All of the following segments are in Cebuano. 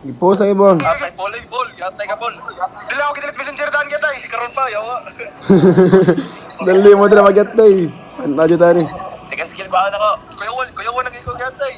Gipost ang ibang. Atay, Paul, ay, Paul. Atay ka, Paul. Dili ako gidelete Messenger daan kita eh. Karon pa, yawa. Dali mo dala magyatay. Ano jud tani? Second skill ba na ko? Kuya Wal, Kuya Wal, naging ko gatay.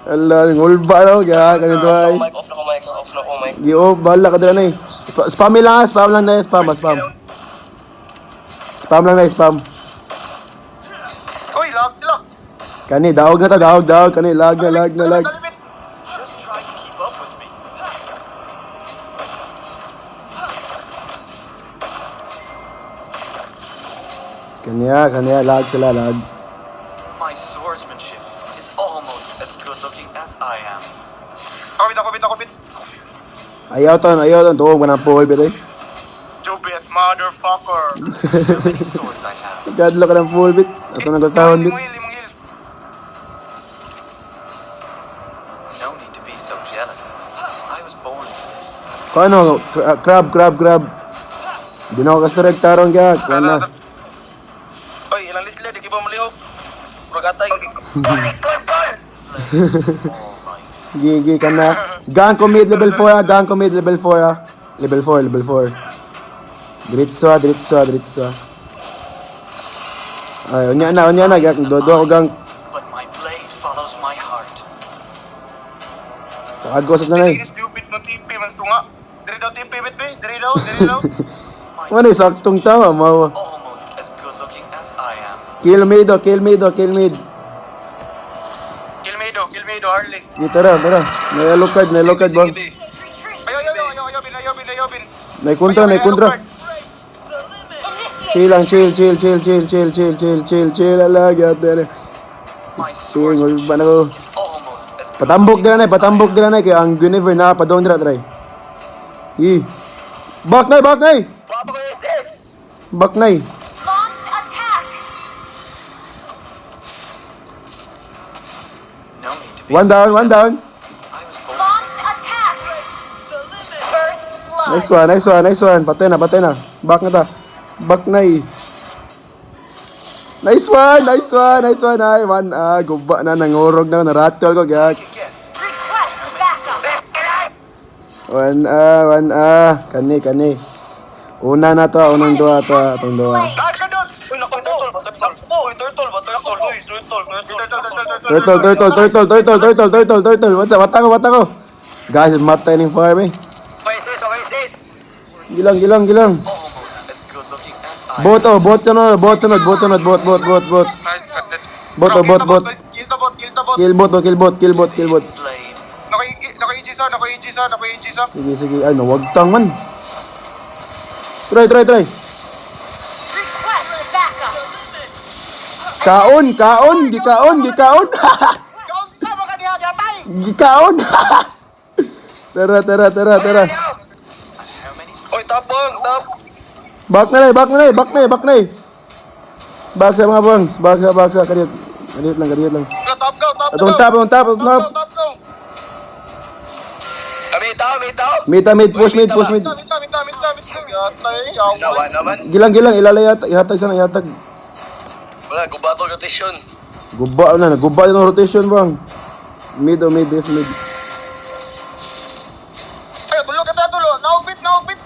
Ala, ngulba na ga kanito ay. Mic off na ko, mic off na ko, mic. Gi-off bala ka dala na eh. Spam lang ah, spam lang na spam, ah, spam. Spam lang na spam. Uy, lag sila. Kani daog na ta, daog, daog kani lag na lag na lag. Talimit. Just try to keep up with me. Kaniya, kaniya lag sila lag. My swordsmanship is almost as good looking as I am. Ako bit, ako bit, ako bit. Ayaw ton, ayaw ton tuog man ang pole bit eh. Jubit, motherfucker. How many swords I have? Gadlo ka ng full bit. Ato nang gultahon bit. Imong heal, imong heal. No need to be so jealous. I was born for this. Kung ano, crab, crab, crab. Di na ako kasureg tarong kaya. Kuan na. Oy, ilang list di ba malihok? Murag atay. All life is Gigi ka na. Gang ko mid level 4 ah. Gang ko mid level 4 ah. Level 4, level 4. Diretso ah, diretso ah, diretso ah. Ay, unya na, unya na. Gak, dodo ako gang. But my blade follows my heart. Agos na na eh. Dili stupid no TP man tunga. Diri daw TP bit be, diri daw, diri daw. My Ano, saktong tama, mawa. almost as good looking as I am. Kill mid oh, kill mid oh, kill mid. Kill me do, kill me do Harley. Di, tara, tara. May yellow card, may yellow card bang. Ayo ayo ayo ayo bin, ayo bin, ayo bin. May kontra, may kontra. Chill lang, chill, chill, chill, chill, chill, chill, chill, chill, chill. Ala, gata na. My Swing, swordsmanship ba na ko? is almost as good Patambok looking dira na, as I patambok am. dira na kay ang Guinevere na padong dira try. Yi. Back na, back na. Papa ko SS. Back na. Launch attack. No need to be One so down, one jealous. down. I was born Launch attack. First blood. Nice one, nice one, nice one. Patay na, patay na. Back na ta. Back na eh. Nice one, nice one, nice one. Ay, one. Ah, guba na, nangurog na, naratol ko, gak. Take a guess. Request backup. One, ah, one, ah. Kani, kani. Una na to, ah, unang duha to, ah, atong duha. Lahat ka doon. Uy, naku, turtle ba? Turtle. Uy, turtle ba? Turtle. Uy, turtle, turtle. Turtle, turtle, turtle, turtle, turtle, turtle, turtle. What's up? Mata ko, mata ko. Guys, matay ning farm eh. Okay, sis, okay, sis. Gilang, gilang, gilang. Almost as good looking as I am. Bot oh, bot sunod, bot sunod, bot sunod, bot, bot, bot, bot. Nice. Bot, oh, bot, bot. Kill the bot, kill the bot. Kill bot, oh, kill bot, kill bot, kill bot. Blade. Naka-EG sa, naka-EG sa, naka-EG sa. Sige, sige. Ay, nawagtang man. Try, try, try. Request backup. Kaon, kaon, gikaon, gikaon. Kaon sa mga niya, yatay. Gikaon. Tara, tara, tara, tara. How many Uy, tapong, tap. Back na, back na, back na, back na. Back sa mga bangs, back sa, back sa, kariyot. Kariyot lang, kariyot lang. Top go, top go. Atong top, atong top, atong top. Top go, top go. Mita, mita. Mid, ah, mid, push mid, push mid. Mita, mita, mita, mita, mita. Yatay, yawa. Nawa naman. Gilang, gilang, ilalay yata, ihatag sana, ihatag. Wala, guba to rotation. Guba na, guba yung rotation bang. Mid o mid, if mid. Ay, tulo ka ta, tulo. Naugbit, naugbit.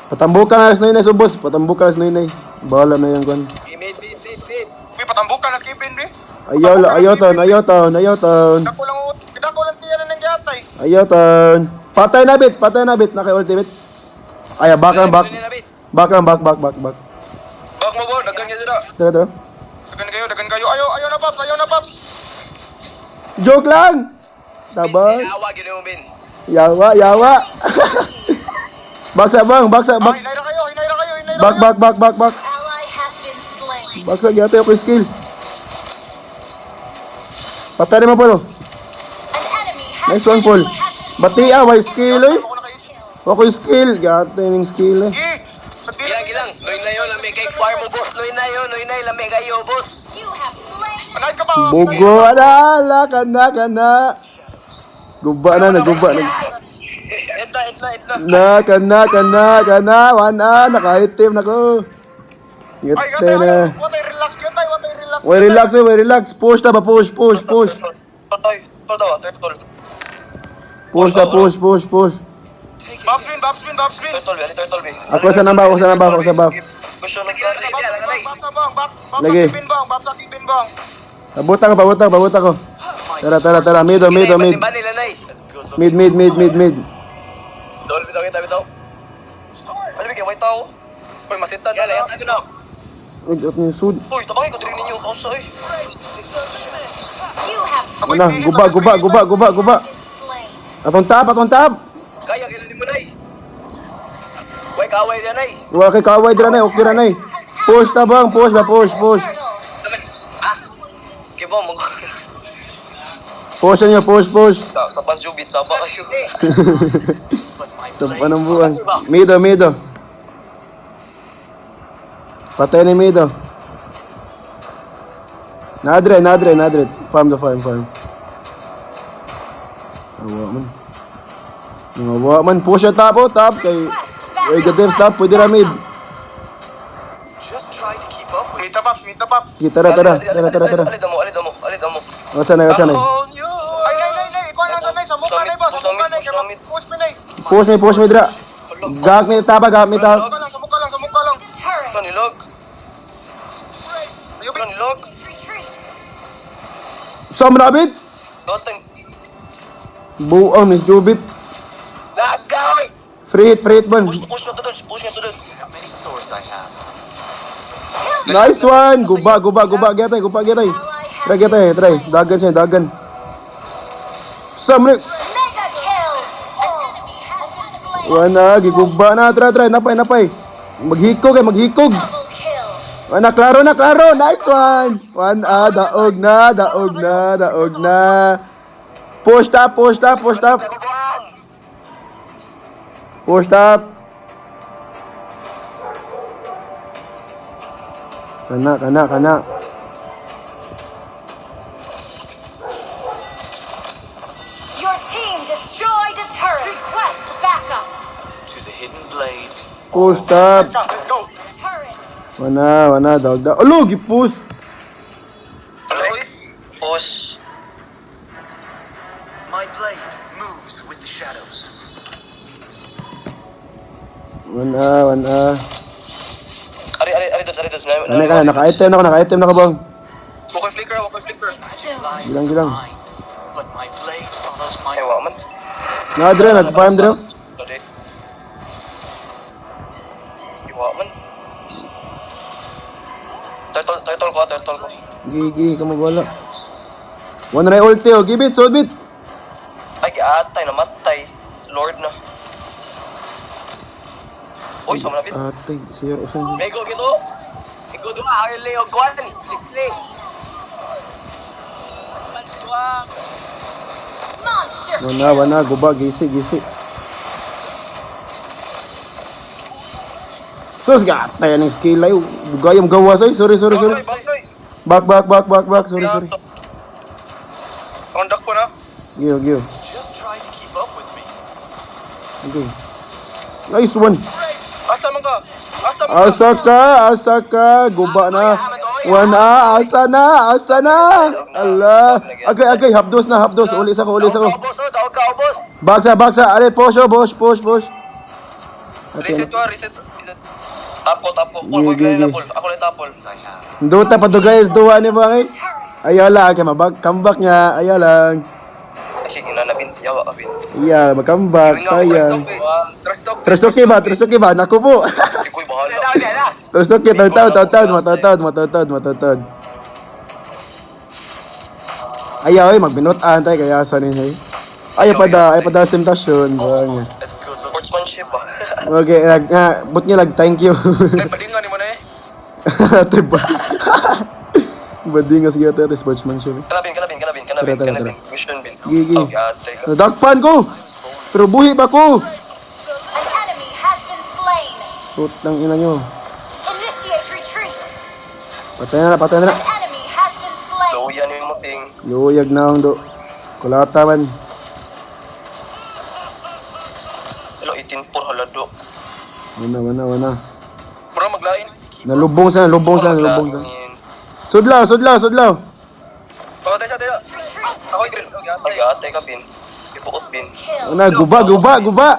Patambukan na sa noynay, subos. Patambukan na sa noynay. Bahala na yan, kwan. Mid, mid, mid, mid. Uy, patambukan na skipin, be. Ayaw, ayaw taon, ayaw taon, ayaw taon. Dako lang, dako lang siya na ng yatay. Ayaw taon. Patay na bit, patay na bit. Naka ultimate. Ay, back lang, back. Back lang, back, back, back, back. Back mo ba? Dagan niya dira. Tara, tara. Dagan kayo, dagan kayo. Ayaw, ayaw na, Paps, ayaw na, Paps. Joke lang! Tabang. Yawa, gini mo, Bin. Yawa, yawa. Baksa bang, baksa, Ah, back. hinayra kayo, hinayra kayo, hinayra Back, kayo. back, back, back, back. Ally has been slain. Baksa, yata ako yung skill. Patay na mo, Paul. Oh. An enemy has Nice one, Paul. Bati ah, may skill eh. Ako naka-EG. Ako yung skill. Gata yung skill eh. Sige. Sa tira. Gilang, gilang. Noy na yun, lami kay farm mo, boss. Noy na yun, noy na, lami kayo, boss. You have slain. Nice ka pa. Bugo, ala, ala, kana, kana. Guba na, naguba na. Etla, etla, etla. Na, kana, kana, kana. Wana, nakaitim na ko. Ay, Ngete gatay, na. ayaw. Watay, relax, gatay, watay, relax. Way relax eh, way relax. Push ta ba, push, push, push. Patay. Turtle, turtle. Push ta, push, push, push. Buff win, buff win, buff win. Turtle B, ali turtle B. Ako sa nang buff, ako sa nang buff, ako sa buff. Gusto nag-carry. Buff buff sa bang, buff buff sa Lagi. kibin bang, buff sa kibin bang. Pabuta ko, pabuta ko, pabuta ko. Tara, tara, tara. Mid, oh, mid, oh, mid. Bani, lanay. As good looking Mid, mid, mid, mid, mid. Dol, bitaw kita, bitaw. Ano bigyan, may tao. Uy, masitan na lang. Ano na? Uy, at yung sud. Uy, tabangin ko diri ninyo. Kausa, uy. You have Wala, guba, guba, guba, guba, guba. been slain. Atong tap, atong tap. Kaya, kailan ni mo, nay. Uy, kaaway na, nay. Wala kay kaway dira nay, okay ra nay. Push ta bang, push ba, push, push. Turtle. Ah! Kibo, mag... Push niyo, push, push. Sa panjubit, sa ba kayo? but my Sa blade anong buwan? Mido, mido. Patay ni Mido. Nadre, nadre, nadre. Farm the farm, farm. Awa man. Awa man. Push your top, oh, top. Kay, Request Uy, backup. gadevs, top. Pwede ra mid. just try to keep up with Mita buff, mita buff. Sige, tara, tara. Tara, tara, tara. Ali damo, ali damo, ali damo. Wasa na, wasa na. Ay, nay, nay, nay, ikaw lang nay, sa mukha nay ba, sa mukha nay, kay push me nay. Push me, push me, dra. Gag me, tapa, gag me, tap. Sa mukha lang, sa mukha lang, sa mukha lang. Turret. Nilog. Ayun, Nilog. Retreat. Sam rabbit. Dotan. Buang ni Jubit. Nagawin! Free hit, bon. Push, push na to dun, push na to dun. how many swords I have. Nice one! Guba, guba, guba, gyatay, guba, gyatay. Ally has Try, gyatay, been try. slain. Dagan siya, dagan. Sam, Mega kill. An enemy has been slain. Wala, giguba na. Try, try. Napay, napay. Maghikog eh, maghikog. Double kill. Wala, klaro na, klaro. Nice one. One, ah, daog na, daog na, daog na. Push up, push up, push up. Push up. Kana, kana, kana. Your team destroyed a turret. Request backup. To the hidden blade. Push up. Let's go. Turret. Wala, wala, daog na. Alo, gipush. Push. My blade moves with the shadows. Wala, wala. Ari, ari, ari dun, ari dun. Kana, kana, naka-item na ko, naka-item na ko bang. Wakoy flicker, wakoy flicker. Soon. Lies Gilang, in gilang. mind, but my blade follows my Ay, wa man. Nadre, nag-farm dre. Dali. Iwa man. Turtle, turtle ko, turtle ko. Gigi, kamagwala. One na ulti, oh. Give it, solve it. Ay, giatay, namatay. Lord na. Uy, sama na bit. Atay, sir, usan. Mego gito. Ikaw duha, ay Leo Kwan. Lisli. Monster Wana, kill. wana, guba, gisi, gisi. Sus, gatay ng skill ay. Bugayam gawas ay. Sorry, sorry, sorry. Back, back, back, back, back. Sorry, sorry. On deck po na. Giyo, giyo. Just try to keep up with me. Okay. Nice one. Asa man ka? Asa man ka? Asa ka, asa ka. Guba na. Wana, asa na, asa na. Allah. Agay, agay, hapdos na, hapdos. Uli sa ko, uli sa ko. Daog ka, boss, oh, daog ka, boss. Baksa, baksa. Are, posyo, bosh, push, push. Ate, Reset to, ah, reset. Reset. Tap ko, tap ko. Pull, Gigi, ko gigi. na pull. Ako lang tapol. I have. Duta pa guys, duwa ni ba kay? Turret. Ayaw lang, kay mabag comeback niya. Ayaw lang. Ay, sige na, nabin. Yawa ka, bin. Iya, mag-comeback, sayang. Trash talk. Trash talk ba? Trash talk ba? Naku po. Iko'y bahala. Trash talk, tawad, tawad, tawad, matatawad, matatawad, matatawad. Ayaw, ay, magbinutan tayo, kaya sa ninyo. Ay, pada, temptation. Almost as good looking. Sportsmanship ba? Okay, nag, nga, but nga lag, thank you. Ay, padinga ni mo na eh. Ate ba? Bading kasi ate, ate, sportsmanship. Kalabin, kalabin, kalabin, kalabin, Tara, tara, kalabin. Mission bin. Gigi. Oh, ate ka. Nadakpan ko! Pero buhi pa ko! An enemy has been slain. Putang ina nyo. Initiate retreat. Patay na na, patay na na. An enemy has been slain. Luya ni mo ting. Luyag na akong do. Kulata man. Hello, 18-4 halado. Wana, wana, wana. Bro, maglain. Nalubong sa, nalubong sa, nalubong sa. Maglain. Sudlaw, sudlaw, sudlaw. Oh, tayo, tayo. Retreat. Ako green. Ay, ate ka, bin. Gibuot bin. Kill. Ana, guba, guba, guba.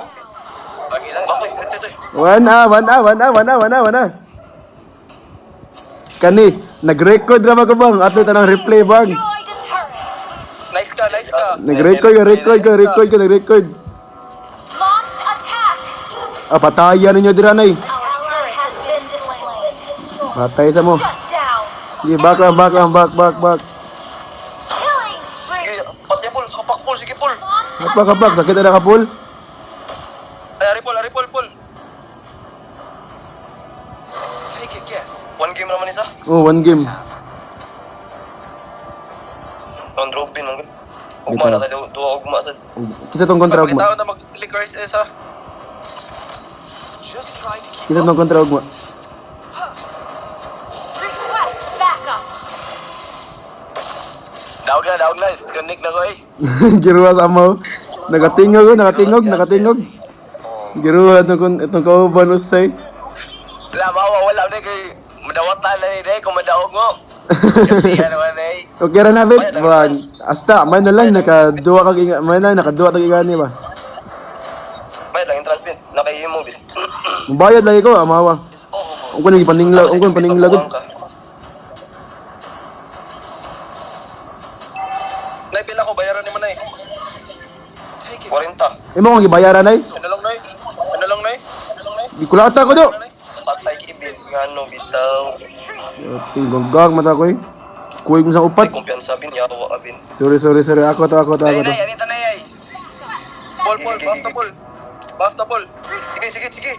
Bakit? Ito, ito. One ah, one ah, one ah, one ah, one ah, one ah. Kani, nag-record ra ba ko bang? Ato tanang replay bang. Destroyed a turret. Nice ka, nice ka. Nag-record ka, record ka, record ka, nag-record. Launch attack. Ah, patayan ninyo dira nay. Our turret has been destroyed. Patay sa mo. Shut down. Sige, back lang, back lang, back, back, back. Killing spree. Sige, patay Paul. Kapak Paul, sige Paul. Launch Kapak, kapak, sakit na ka, Paul. Ay, ari Paul, ari Paul, Paul. Take a guess. One game naman isa. Oh, one game. Round robin man. Ugma na tayo, duha ugma sa. Kisa tong kontra ugma. Pagkitao na mag-liquors isa. Just try to keep Kisa tong kontra ugma. Request backup. Daog na, daog na. Disconnect na ko eh. Giruha sa amo. Nakatingog, oh, nakatingog, nakatingog. Giruha itong, itong kauban usay. Wala, mawa, wala na kay madawatan na eh, kung madaog mo. Kasi ano man eh. Okay ra na bit. Buwan. Asta, may na lang nakaduwa kag inga, may na lang nakaduwa tag ingani ba. May lang entrance pin. Nakaimo bin. Mubayad lagi ko, amawa. is almost Ang kuno gipaninglag, ang kuno paninglag. Nay, pila ko bayaran nimo nay. Take a 40. Imo kong gibayaran ay. Ano lang nay? Ano lang nay? Ano lang nay? Gikulata ko do. Patay kibin ngano bitaw. Retreat. Tingog mata ko eh. Kuy mo sa Ay upat. kumpiyansa bin yawa ka bin. Sorry, sorry, sorry. Ako to, ako to, ako to. Nay, anita nay ay. Paul, Paul, basta Paul. Basta Paul. Sige, sige, sige.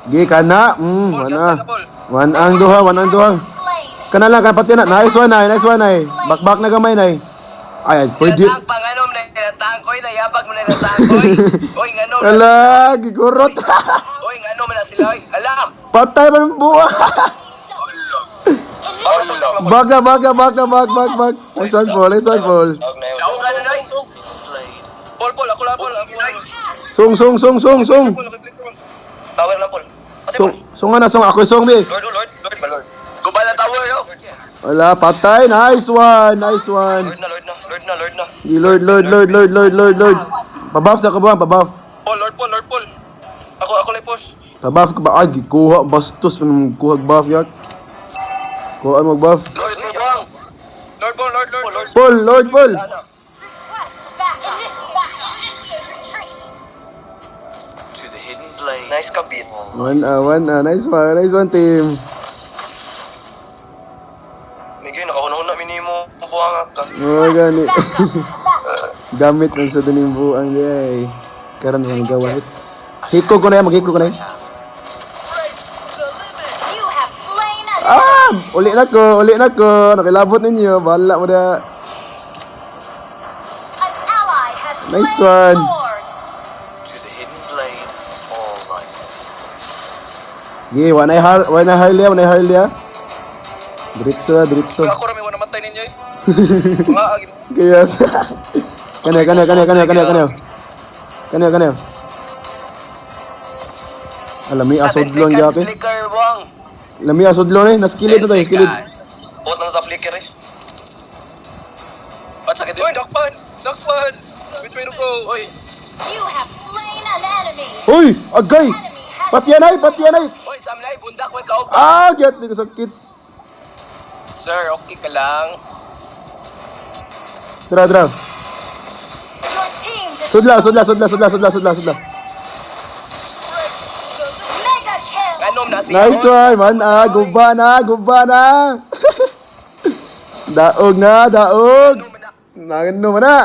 Gi kana. Wana. Wan ang duha, wan ang duha. Slain. Kana lang, kana pati na. Nice one ay, nice one ay. Bakbak na gamay nay. Ay, ay, pwede. Panganom na natangkoy na yabag mo na natangkoy. Oy ngano. Ala, gigurot. Oy ngano man na sila oy. Ala. Patay man ang buwa. Initiate Bag na, bag na, bag na, bag, bag, bag. Nice one, Paul. Nice one, Paul. Daog na nay. blade. Paul, Paul, ako lang Paul. Sung, sung, sung, sung, sung. Tower lang Paul. Patay Sung, sung na, sung. Ako sung, bi. Lord, Lord, Lord, Lord. Gubala tower yo. Wala, patay. Nice one, nice one. Lord na, Lord na, Lord na, Lord na. Di, Lord, Lord, Lord, Lord, Lord, Lord, Lord. Pabuff sa kabuhan, pabuff. Paul, Lord, Paul, Lord, Paul. Ako, ako lang push. Pabuff ka ba? Ay, gikuha. Bastos. Anong kuha buff, yak? Kuha mo buff. Lord, Lord, Lord. Lord, Paul, Lord, Lord, Lord. Paul, Lord, Paul. request backup. Initiate retreat. To the hidden blade. Nice kabit. One, ah, one, ah. Nice one, team. Miguel, nakahuna-huna minimo buhangak ka. Oh, gani. Backup. Backup. Gamit man sa dining buang di ay. Karon sa gawa. Hiko ko na yan, maghiko ko na yan. You have slain an Ah! Uli na ko, uli na ko. Nakilabot ninyo. Bahala mo na. An ally has Nice slain one. Lord. To the hidden blade, all life is equal. Gi, wanay har, wanay harlya, wanay harlya. Diretso, diretso. Ako rami wala namatay ninyo eh. Mga agin. Kaya Kanya, kanya, kanya, kanya, kanya, kanya. Kanya, kanya. Alam mi asodlon gyapon. Flicker buang. Lami asodlon eh, naskilid na tayo, kilid. Bot na ta flicker eh. Ba't sakit yun? Oy, dakpan! Dakpan! Which way to go? Oy. You have slain an enemy. Uy, agay. Enemy has Patianay, patianay. Oy, samlay, bundak, oy, kaop. Ah, get di ko sakit. Sir, okay ka lang. Tara, tara. Your team Sudla, sudla, sudla, sudla, sudla, sudla, sudla. mega kill. Nganom na siya. Nice one, man. Ah, guba na, guba na. Daog na, daog. Nangano man na.